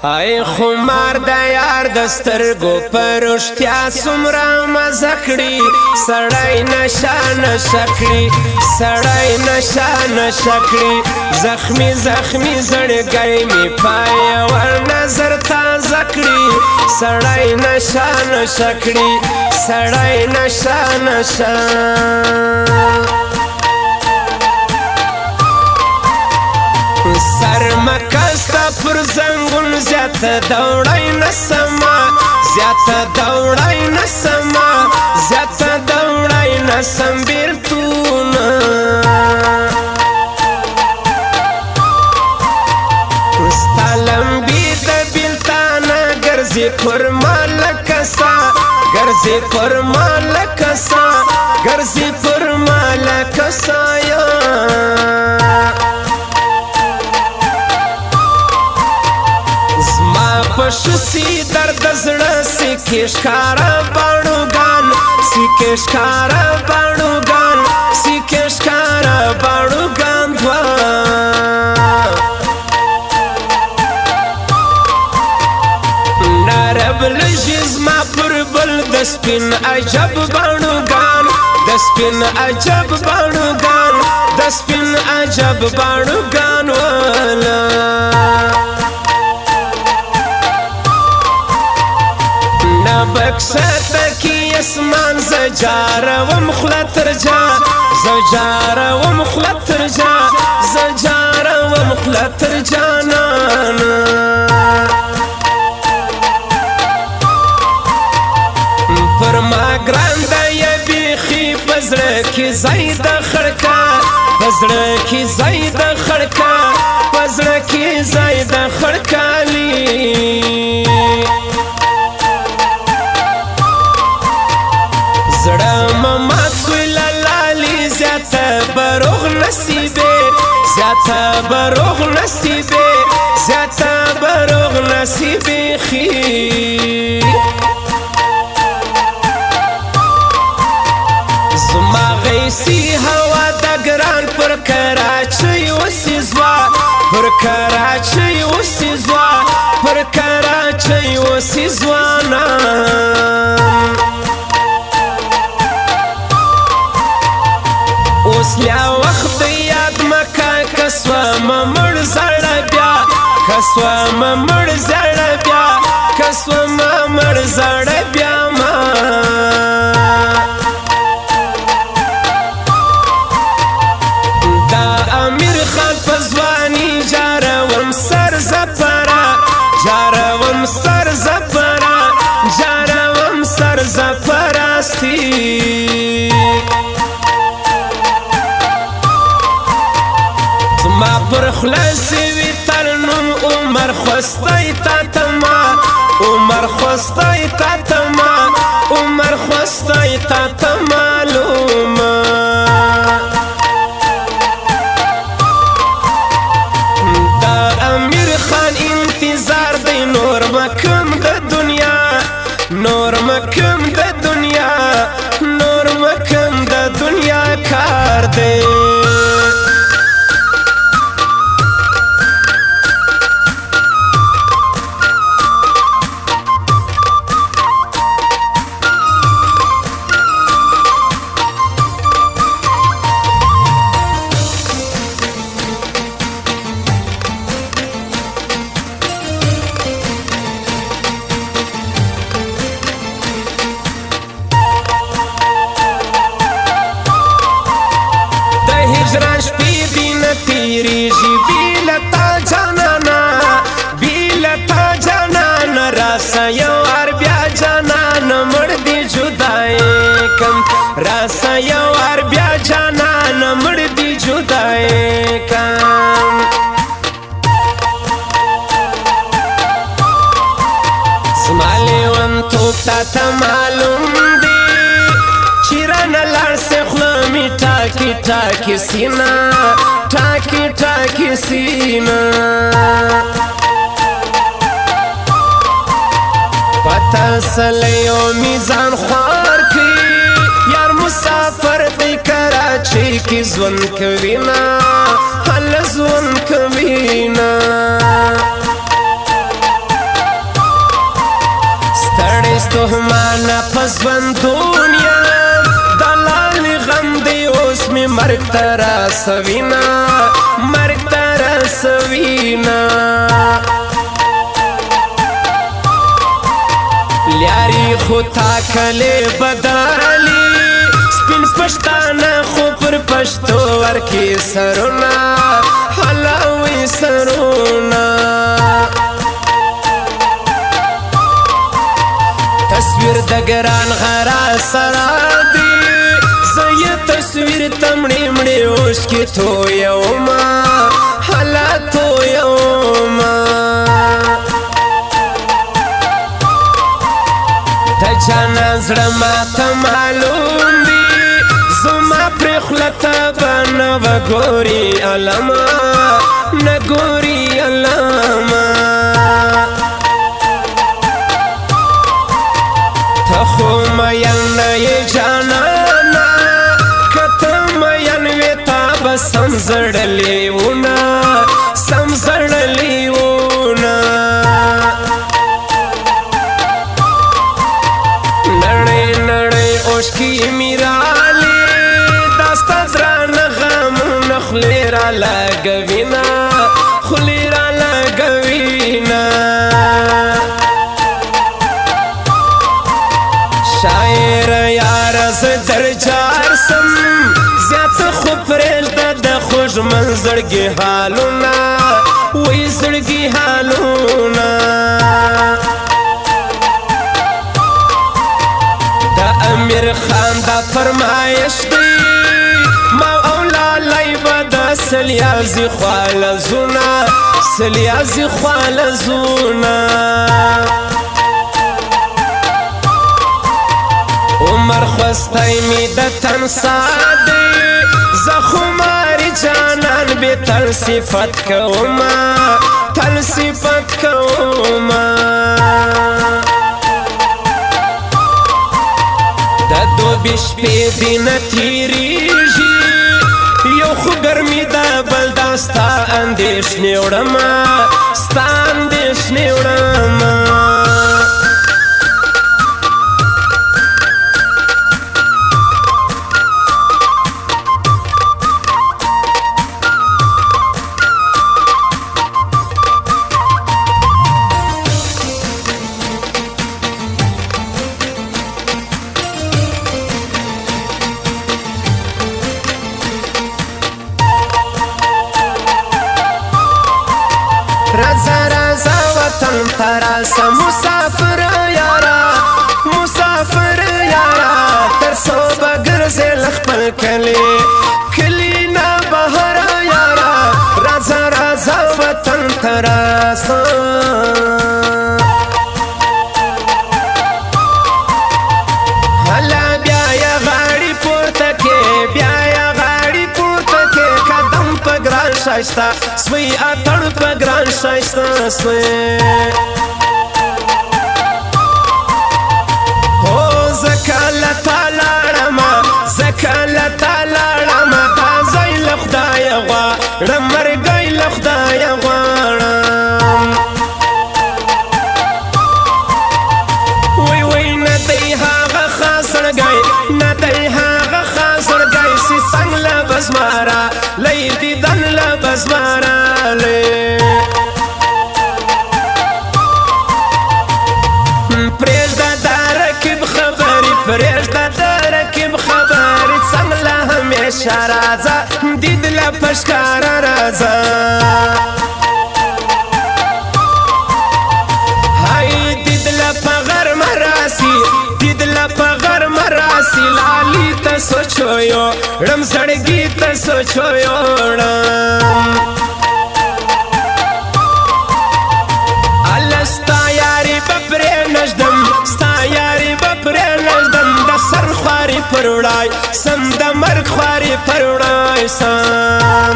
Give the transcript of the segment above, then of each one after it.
ای خمار د یار د سترګو پر رښتیا څومره مزه کړي، سړی نشه نشه کړي، سړی نشه نشه کړي. زخمی زخمی زړګی می پای ور نظر تازه کړي، سړی نشه نشه کړي، سړی نشه نشه. سر مکستا پر زنګون زیاته دوړای نسما، زیاته دوړای نسما، زیاته دوړای نسم بیلتون. ستالم بی د بیلتانه ګرځي پر مالکسا، ګرځي پر مالکسا، ګرځي پر مالکسا. یا پشسی درد زړه سکه ښکارا باړوګان، سکه ښکارا باړوګان، سکه ښکارا باړوګان. دوا نرب لږ زما پر بل د سپین عجب باړوګان، د سپین عجب باړوګان، د سپین عجب باړوګان والا. بکسته کی اسمان زجار وم خلتر جا، زجار وم خلتر جا، زجار وم خلتر جانان. پر ما ګران د بیخي پزړه کې زید خړکا، پزړه کې زید خړکا، پزړه کې زید خړکالی. زړه مات سوی لالی زیاته بروغ نصیبه، زیاته بروغ نصیبه، زیاته بروغ نصیبه خي. زما غیسی هوا د ګران پر کراچۍ وسیزوا، پر کراچۍ وسیزوا، پر کراچۍ وسیزوانا. اوس لا وخت یاد مکا کسوا ممړ زړه بیا، کسوا ممړ زړه بیا، کسوا ممړ زړه بیا. ما دا امیر خان په ځواني جاروم سر زپرا، جاروم سر زپرا، جاروم سر زپراستی. ما پر خلاص وی تر نوم عمر خوستای تا تما، عمر خوستای تا تما، عمر خوستای تا ته معلومه. دا امیر خان انتظار دی نور مکم د دنیا، نور مکم د دنیا، نور مکم د دنیا کار دی. هجران شپې دي نه تېرېږي بې له تا جانانه، بې له تا جانانه. راسه یو وار بیا جانانه، مړ دې جدای کم. راسه یو وار بیا جانانه، مړ دې جدای کم. زما لیونتوب تا ته معلوم دی، چې رانه لاړ سې خوله مې ټاکي ټاکي سینه، ټاکي ټاکي سینه. پته سلیو میزان خوار کی، یار مسافر دی کراچۍ کې ژوند کوي نه، هله ژوند کوي نه. ستومانه په ژوندون یم، د لالي غم دی اوس مې مرګ ته رسوینه، مرګ ته رسوینه. لیاري خو تا کلې بدلي، سپین پښتانه خو پر پښتو ورکې سرونه، حلاوي سرونه. تصویر د ګران غرا سره دی، زه یې تصویر ته مړې مړې اوښکې تویومه، هله تویومه. د جانان زړه ماته معلوم دی، زما پرې خوله ته به نه وګوري علمه، نه ګوري علمه. ته خو مین نه یې جانانه، که ته مین وې تا به سم زړلې ونه، سم زړلې ونه. نړۍ نړۍ اوښکې مې رالې، دا ستا درانه غمونه خولې را لګوینه، خولې را لګوینه. شاعر یار زه درجار سم، زیات خو پرېږده د خوږ منزړګي حالونه، وی زړګي حالونه. د امیر خان دا فرمایش دی، ما او لالی به د سلیازي خواله زونه، سلیازي خواله زونه. عمر خوستی می د تن ساده، زه خماري جانان به تل صفت کومه، تل صفت کومه. د دوبي شپې دي نه تېرېږي، یو خو ګرمي ده بل دا ستا اندېښنې وړمه، ستا اندېښنې وړمه. رضا رضا وطن تراسه مسافر یارا، مسافر یارا. تر څو به ګرځې له خپل کلي، کلي نه بهر یارا. رضا رضا وطن تراسه. هله بیا یې غاړې پورته کې، بیا یې غاړې پورته کې، قدم په ګران ښایسته سوی، اتڼ په ګران ښایسته سوی. هو زه کله تا لاړمه، زه کله تا لاړمه، دا ځای له خدایه غواړم، مرګی له خدایه غواړم. وی وی نه دی هغه خاصړګی، نه دی هغه خاصړګی، چې څنګ له بزماره لی دیدن له بزماره لی. پرېږده د رقیب خبرې، پرېږده د رقیب خبرې، څنګ له همیشه راځه، دید له په ښکاره راځه. های دید له په غرمه راسي، دید له په غرمه راسي، لالی ته سوچو یو ړم، زړګي ته سوچو یو ړم. الله ستا یاري به پرې نږدم، ستا یاري به پرې نږدم، د سر خواري پر وړای سم، د مرګ خواري پر وړای سم.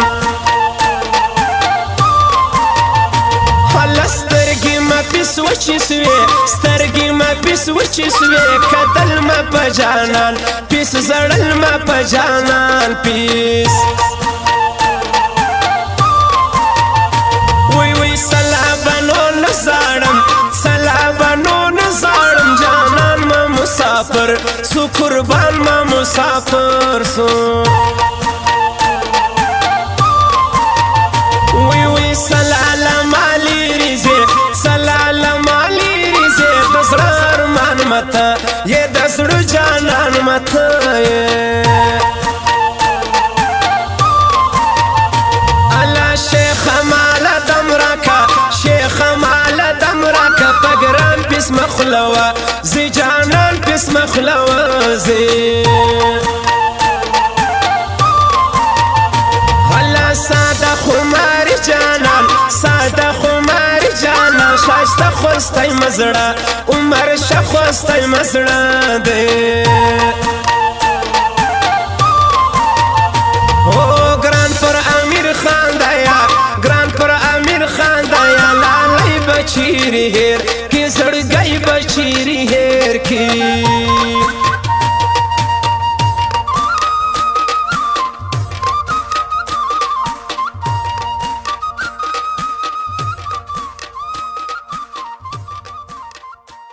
هله سترګې مه پیس وچې سوې، سترګې مه پیس وچې سوې، کتل مه په جانان پیس، زړل مه په جانان پیس. وی وی سلا بنو نزاړم، سلا بنو نزاړم، جانان سو قربان ما مسافر سو. وی وی سلاله مالی ریزه، سلاله مالی ریزه، د زړه ارمان مته یې، د زړه جانان مته یې. الله شیخ مال دمرکا، شیخ مال دمرکا، پګرام پس مخلوا زی، جانان پس مخلوا زی. هلا ساده خمار جانان، ساده خمار جانان، شایسته خوستای مزړه، عمر شخوستای مزړه دی.